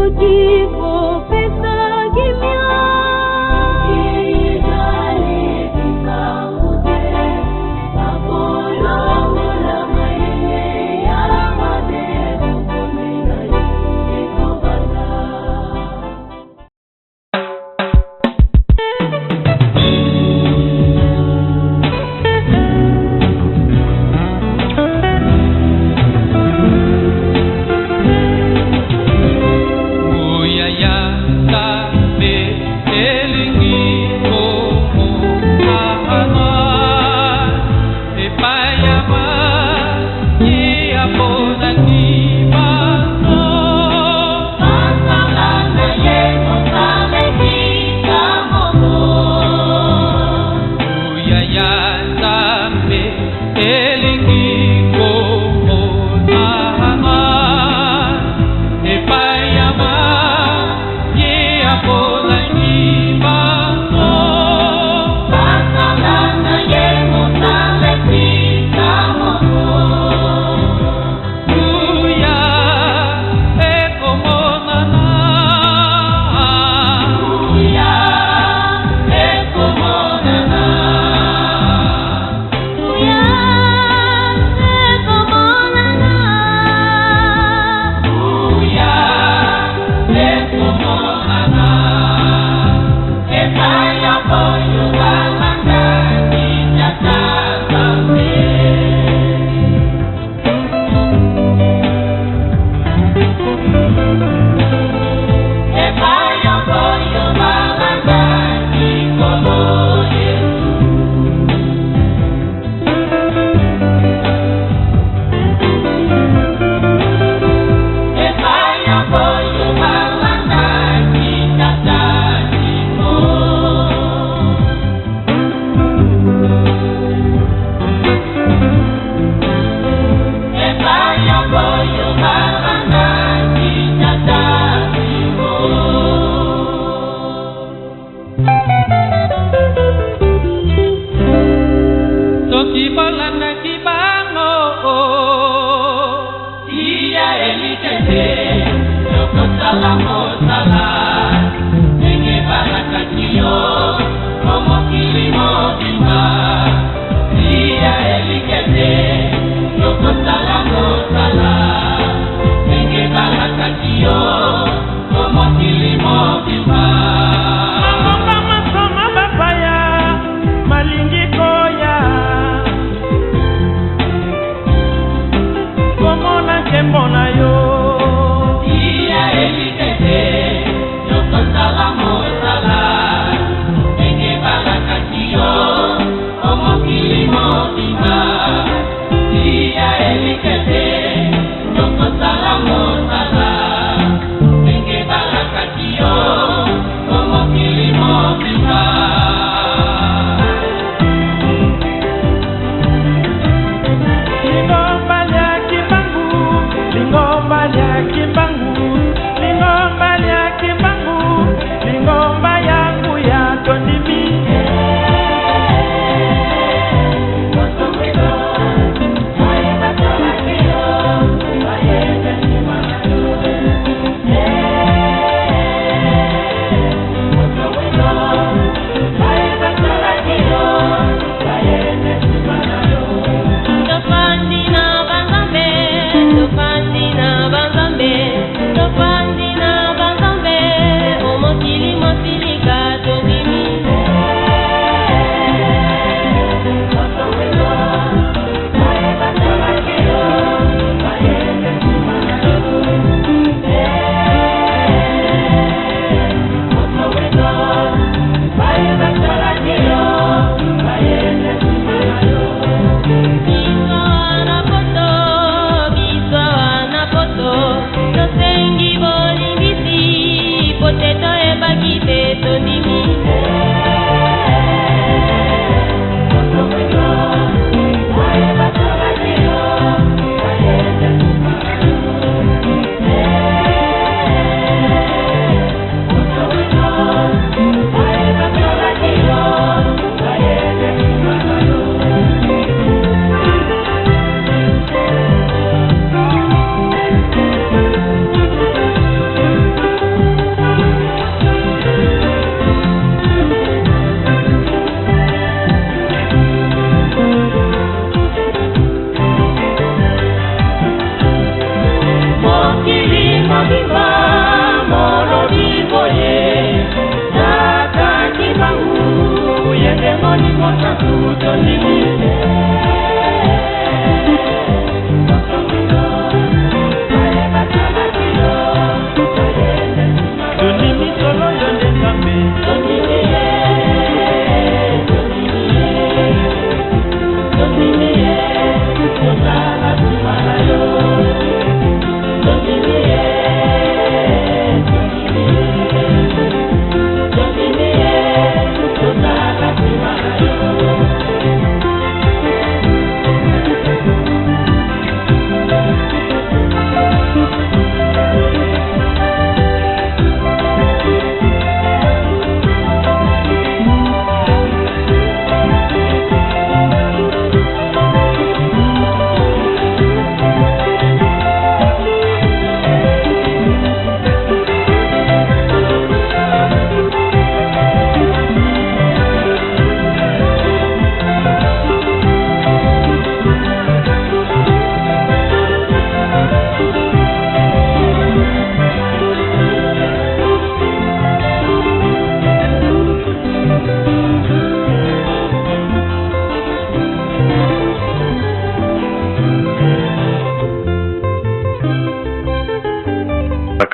Ekoki kopesa kimia. Ezali likambo te, akolongola mayele ya mabe, bokonzi na ye ekovanda. Nguya ya Nzambe elingi komonana epai ya baye aponaki bango. Basala na ye mosala esika moko. Nguya ya Nzambe elingi komonana epai ya baye aponaki bango. Basala na ye mosala esika moko. Nguya ekomonana. Nguya ekomonana. Nguya ekomonana. Nguya ekomonana. Epai ya oyo balandaki Tata Nzambe. Epai oyo balandaki Nkolo Yesu. Epai oyo balandaki Tata Timo. Epai oyo balandaki Tata Timo. Soki bolandaki bango, Iya elikete yokosala mosala ndenge balakaki yo po mokili mobimba. Iya elikete yokosala mosala ndenge balakaki yo po mokili mobimba. Mangomba masoma bapaya malingi koya komona nkembo na yo. Iya elikete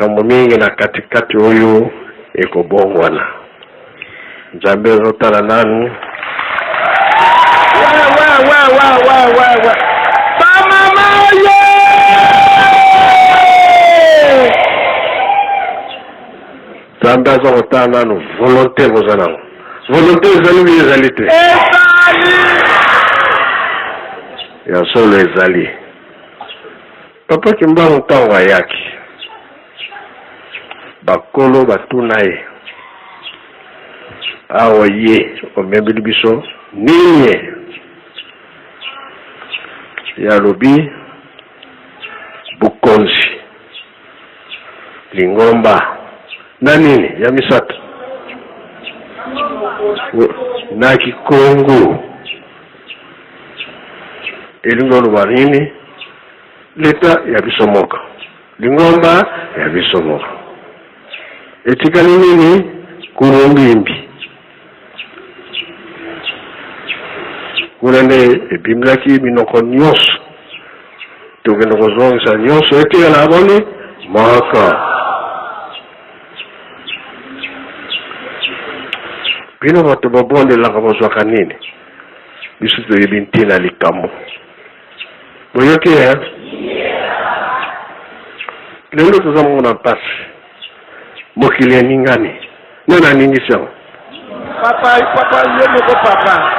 Makambo mingi na katikati oyo ekobongwana. Nzambe azotala nanu. Wa wa wa wa wa wa wa. Ba mama ye! Nzambe aza kotala nanu volonté boza nango. Volonté ezali bi ezali te. Ezali! Ya solo ezali. Papa Kimbangu ntango ayaki, bakolo batuna ye, awa ye omemeli biso nini? Ye alobi bokonzi, lingomba na nini ya misato na kikongo. Elingi oloba nini? Leta ya biso moko, lingomba ya biso moko. Etikali nini? Kurumbimbi. Kuna nde ebimelaki minoko nyonso. Tokende kozongisa nyonso etikala boni moko. Bino bato bobondelaka bozwaka nini? Biso toyebi ntina likambo. Boyoki eh? Lelo toza mona mpasi, mokili eningani. Nani aningisi yango? Papa, papa, yo moko papa.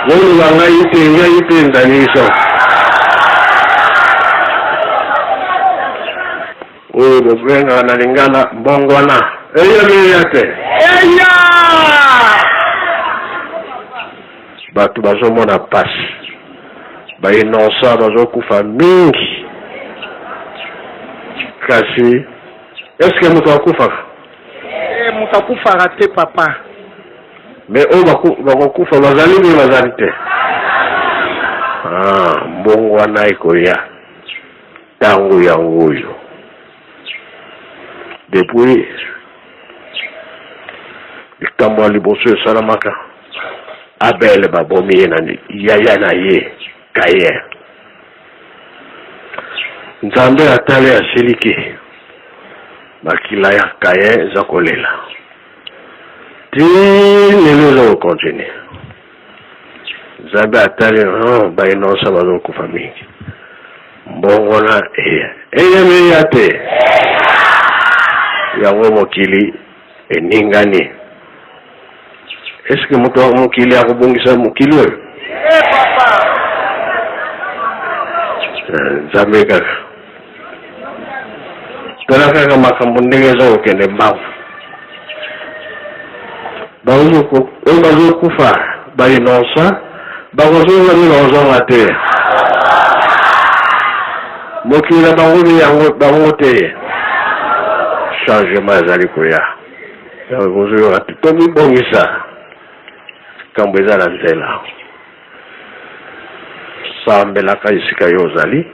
Boloba ngai te, ngai te ndaningisi yango. Oyo bobengaka na lingala mbongwana. Eya eya te. Eya! Bato bazomona pasi, ba innocent bazokufa mingi. Kasi est-ce que moto akufaka? Eh, moto akufaka te papa. Mais oyo bakokufa bazali nde bazali te. Ah, mbongwana ekoya. Tango yango oyo depuis likambo ya liboso esalamaka, Abel babomi ye na yaya na ye Caïn. Nzambe atali asiliki, makila ya Caïn eza kolela ti lelo eza kocontinue. Nzambe atali oh, ba innocent bazokufa mingi, mbongo na eya eya eya te, yango mokili eningani. Eske moto ya mokili akobongisa mokili oyo? Eh, papa. Eh, Nzambe kaka tala kaka makambo ndenge eza kokende mbangu. Oyo bazokufa ba innocent bakozonga nini? Bakozonga te, mokili na bango nde yango bango te. Changement ezali koya, yango bozoyoka te. Tomibongisa, likambo eza na nzela. Sambelaka esika yo ozali.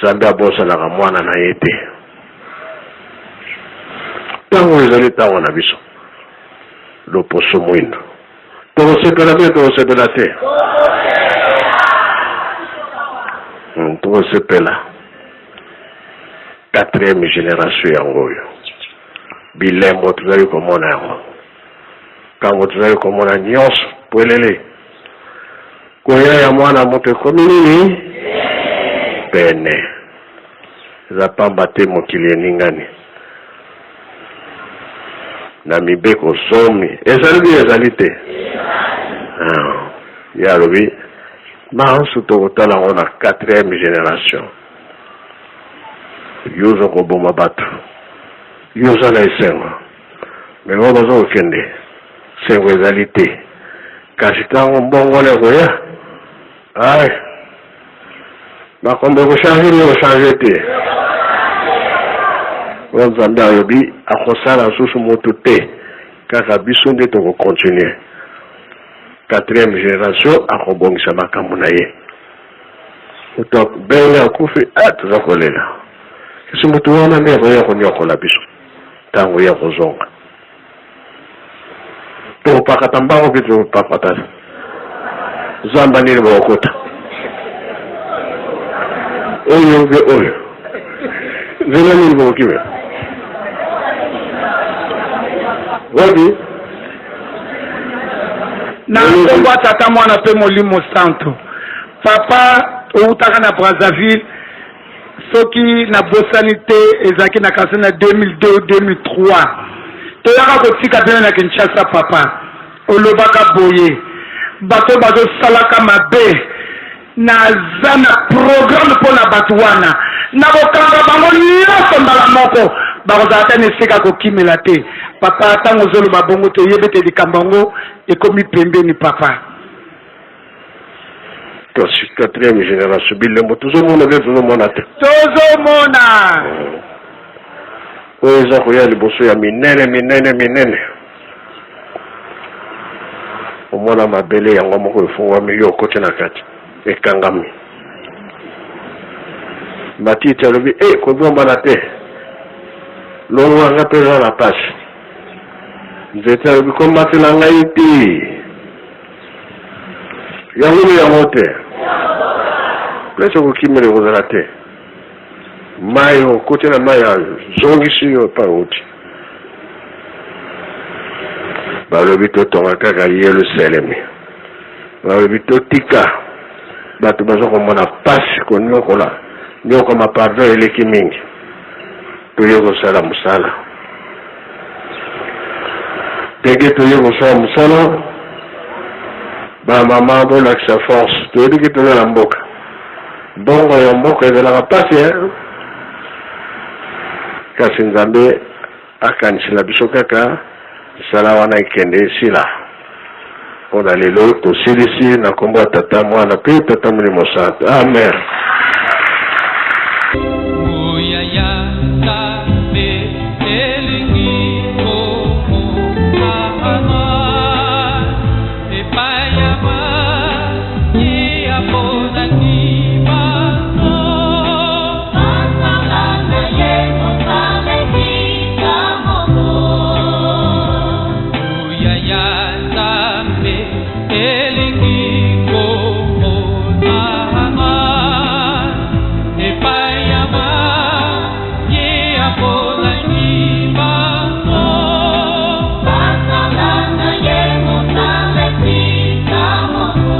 Nzambe abosanaka mwana na ye te. Ntango ezali ntango na biso, loposo mwindo. Tokosepela mpe tokosepela te? Tokosepela. Quatrième génération yango oyo, bilembo tozali komona yango, ntango tozali komona nyonso pwelele. Koya ya mwana moto ekomi nini? Pene. Eza pamba te mokili eningani na mibeko zomi. Ezali bi ezali te? Ah, ye alobi mansu tokotala yango na quatrième génération. Yo oza koboma bato, yo oza na esengo, me oyo baza kokende sengo ezali te. Kasi ntango mbongwana ekoya, ai makambo ekochange nde ekochange te. Oyo Nzambe alobi akosala lisusu moto te, kaka biso nde tokokontinue. Quatrième génération akobongisa makambo na ye. Moto abenge akufi, ah, toza kolela. Kasi moto wana nde akoya konyokola biso ntango ye akozonga. Tokopakata mbango mpe tokopakata zamba nini bokokota oyo mpe oyo. Nzela nini bokokimela? Wapi? Na nkombo ya Tata, Mwana mpe Molimo Santo. Papa, owutaka na Brazzaville, soki nabosani te ezalaki na kasi na 2002 2003, toyaka kotika bino na Kinshasa. Papa, olobaka boye: bato bazosalaka mabe, naza na programme mpo na bato wana, nakokanga bango nyonso mbala moko, bakozala ta na esika kokimela te. Papa, ntango ozoloba bongo, toyebi ete likambo yango ekomi pembeni, papa. Kasi quatrième génération, bilembo tozomona mpe tozomona te? Tozomona. Oyo eza koya liboso ya minene minene minene. Omona mabele yango moko efungwami, yo okoti na kati, ekangami. Matiti alobi e kobombana te, longwanga mpe eza na pasi. Nzete alobi komatela ngai te, yango nde yango te, place okokimela ekozala te. Mai okoti na mai, azongisi yo epai outi. Balobi totonga kaka Yelusalemi, balobi totika bato baza komona pasi, konyokola nyokoma, pardon, eleki mingi, toye kosala mosala. Ndenge toye kosala mosala, bamama bolakisa force. Toyebi toza na mboka, mbongo ya mboka ezalaka mpasi, kasi Nzambe akanisela biso kaka misala wana ekende esila. Mpona lelo tosilisi na nkombo ya Tata, Mwana mpe Tata Molimo Santo, amen. Nguya ya Nzambe elingi komonana epai ya baye aponaki bango. Basala na ye mosala esika moko. Nguya ya Nzambe elingi komonana epai ya baye aponaki bango. Basala na ye mosala esika moko.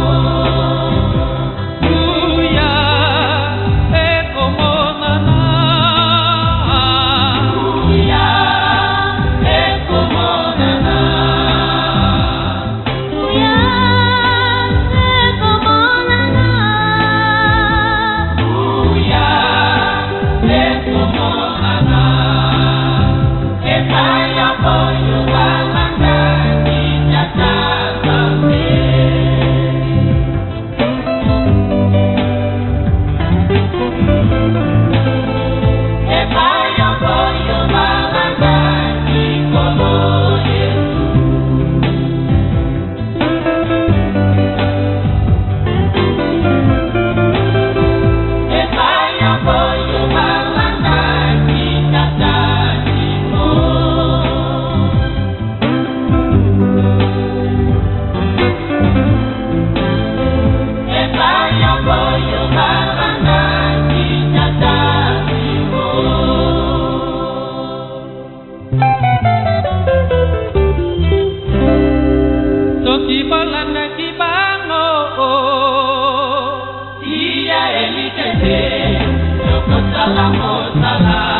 Nguya ekomonana. Nguya ekomonana. Nguya ekomonana. Nguya ekomonana. Epai ya oyo balandaki Tata Nzambe. Epai ya oyo balandaki Nkolo Yesu. Epai ya oyo balandaki Tata Timo. Epai ya oyo balandaki Tata Timo. Soki bolandaki bango, Tia elikya te, tokosala mosala.